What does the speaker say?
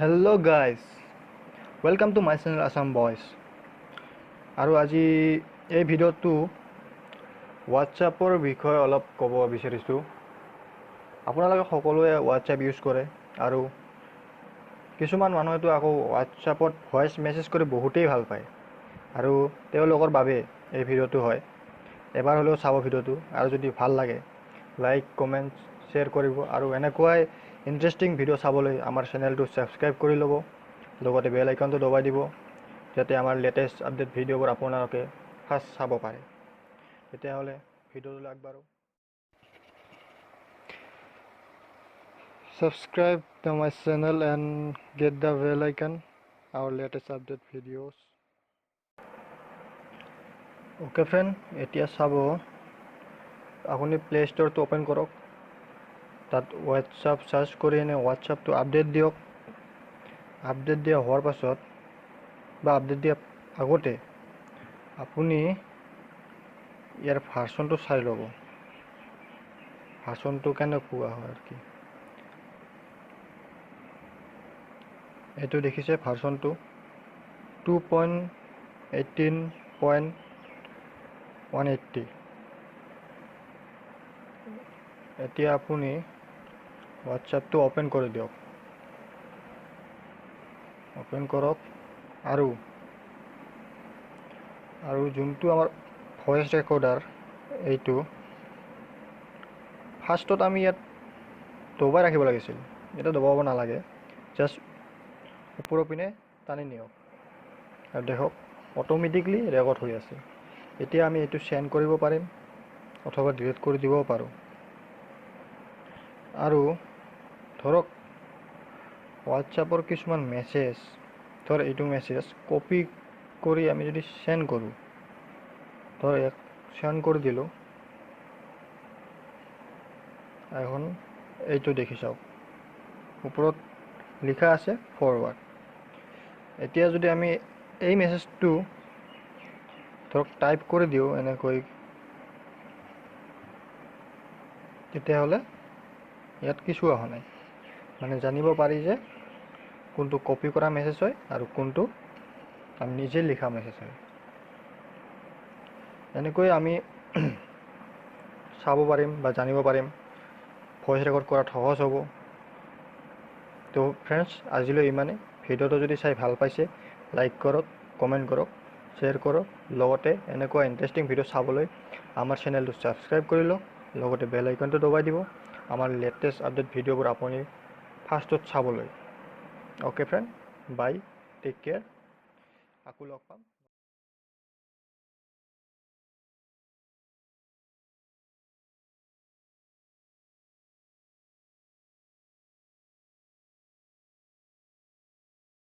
Hello guys, welcome to my channel Assam Boys. আৰু আজি এই ভিডিঅ'টো হোৱাটছএপৰ বিষয়ে অলপ ক'ব বিচাৰিছোঁ। আপোনালোকে সকলোৱে হোৱাটছএপ ইউজ কৰে আৰু কিছুমান মানুহেতো আকৌ হোৱাটছএপত ভইচ মেছেজ কৰি বহুতেই ভাল পায় আৰু তেওঁলোকৰ বাবে এই ভিডিঅ'টো হয়। এবাৰ হ'লেও চাব ভিডিঅ'টো আৰু যদি ভাল লাগে লাইক, কমেণ্ট, শ্বেয়াৰ কৰিব আৰু এনেকুৱাই ইণ্টাৰেষ্টিং ভিডিঅ' চাবলৈ আমাৰ চেনেলটো ছাবস্ক্ৰাইব কৰি ল'ব, লগতে বেল আইকনটো দবাই দিব যাতে আমাৰ লেটেষ্ট আপডেট ভিডিঅ'বোৰ আপোনালোকে ফাৰ্ষ্ট চাব পাৰে। তেতিয়াহ'লে ভিডিঅ'টো আগবাঢ়ো। Subscribe to my channel and get the bell icon, our latest update videos. Okay friend, এতিয়া চাব আপুনি প্লে ষ্ট'ৰটো অ'পেন কৰক, তাত হোৱাটছআপ চাৰ্চ কৰি এনে হোৱাটছআপটো আপডেট দিয়ক। আপডেট দিয়া হোৱাৰ পাছত বা আপডেট দিয়াৰ আগতে আপুনি ইয়াৰ ভাৰ্চনটো চাই ল'ব, ভাৰ্চনটো কেনেকুৱা হয় আৰু কি। এইটো দেখিছে ভাৰ্চনটো 2.18.180। এতিয়া আপুনি হোৱাটছএপটো অ'পেন কৰি দিয়ক, অ'পেন কৰক আৰু আৰু যোনটো আমাৰ ভইচ ৰেকৰ্ডাৰ, এইটো ফাৰ্ষ্টত আমি ইয়াত দবাই ৰাখিব লাগিছিল, এতিয়া দবাব নালাগে, জাষ্ট ওপৰৰ পিনে টানি নিয়ক আৰু দেখক অট'মেটিকলি ৰেকৰ্ড হৈ আছে। এতিয়া আমি এইটো চেণ্ড কৰিব পাৰিম অথবা ডিলিট কৰি দিব পাৰোঁ। আৰু ধৰক হোৱাটছএপৰ কিছুমান মেছেজ, ধৰ এইটো মেছেজ কপি কৰি আমি যদি চেণ্ড কৰোঁ, ধৰ ইয়াক চেণ্ড কৰি দিলোঁ, এখন এইটো দেখি চাওক ওপৰত লিখা আছে ফৰৱাৰ্ড। এতিয়া যদি আমি এই মেছেজটো ধৰক টাইপ কৰি দিওঁ এনেকৈ, তেতিয়াহ'লে ইয়াত কিছু অহা নাই, মানে জানিব পাৰি যে কোনটো কপি কৰা মেছেজ হয় আৰু কোনটো আমি নিজে লিখা মেছেজ হয়। এনেকৈ আমি চাব পাৰিম বা জানিব পাৰিম, ভইচ ৰেকৰ্ড কৰাত সহজ হ'ব। তো ফ্ৰেণ্ডছ, আজিলৈ ইমানেই। ভিডিঅ'টো যদি চাই ভাল পাইছে লাইক কৰক, কমেণ্ট কৰক, শ্বেয়াৰ কৰক, লগতে এনেকুৱা ইণ্টাৰেষ্টিং ভিডিঅ' চাবলৈ আমাৰ চেনেলটো ছাবস্ক্ৰাইব কৰি লওক, লগতে বেল আইকনটো দবাই দিব আমাৰ লেটেষ্ট আপডেট ভিডিঅ'বোৰ আপুনি ফাৰ্ষ্টত চাবলৈ। Okay friend, bye, take care, আকৌ লগ পাম।